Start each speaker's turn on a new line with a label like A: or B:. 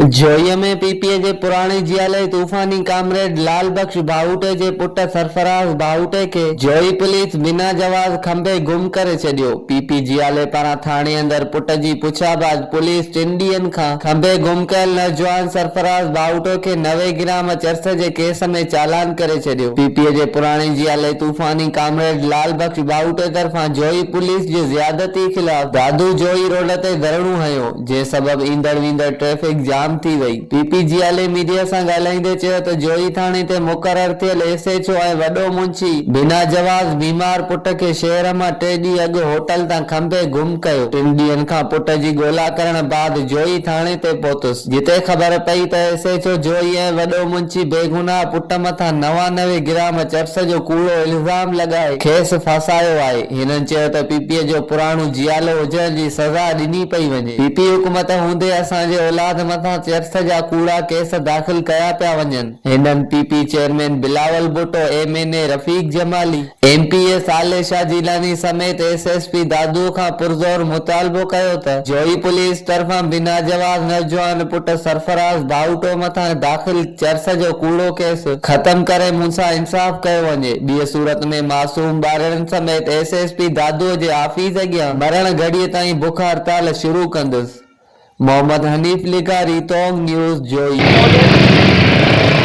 A: جوهيء ۾ P P جي پراڻي جيالي طوفاني comrade لال بخش باهوٽي جي پٽ سرفراز باهوٽي کي جوهي پوليس بنا جواز کنڀي گم ڪري ڇڏيو. پي پي جيالي پاران ٿاڻي اندر پٽ جي پڇا بعد پوليس ٽن ڏينهن کان کنڀي گم ڪيل نوجوان سرفراز باهوٽو کي 90 گرام چرس جي ڪيس ۾ چالان ڪري ڇڏيو. پي پي جي پراڻي جيالي طوفاني ڪامريڊ لال بخش باهوٽي طرفان جوهي پوليس جي زيادتي خلاف دادو جوهي روڊ تي ڌرڻو هنيو. جنهن سبب ايندڙ ويندڙ ٽريفڪ جام ٿي وئي. پي پي جيالي ميڊيا سان ڳالهائيندي چيو ته جوهي ٿاڻي تي مقرر ٿيل ايس ايڇ او ۽ وڏو منشي بنا جواز بيمار پٽ کي شهر مان ٽي ڏينهن اڳ هوٽل تان کنڀي گم ڪيو. ٽن ڏينهن کان پٽ جي ڳولا ڪرڻ بعد جوهي ٿاڻي تي پهتس جتي خبر پئي ته ايس ايڇ او جوهي ۽ وڏو منشي بيگناهه پٽ مٿان 99 گرام چرس جو ڪوڙو الزام لڳائي کيس ڦاسايو آهي. هنن چيو ته پي پي جو پراڻو جيالو هجڻ جي سزا ڏني پئي وڃي، پي پي حڪومت هوندي اسان جي اولاد مٿان چرس جا ڪوڙا ڪيس داخل ڪيا پيا وڃن. هنن P P chairman Bilawal Bhutto, M N A Rafiq Jamali, M P A Saleh Shah Jilani سميت ايس ايس پي دادو کان پرزور مطالبو ڪيو ته جوهي پوليس طرفان بنا جواز نوجوان پٽ سرفراز باهوٽو مٿان داخل چرس جو ڪوڙو ڪيس ختم ڪري مون سان انصاف ڪيو وڃي ٻيء صورت ۾ معصوم ٻارڙن سميت ايس ايس پي دادوء جي آفيس اڳيان مرڻ گهڙيء تائين بک هڙتال شروع ڪندس. محمد حنيف لغاري، تونگ نيوز، جوهي.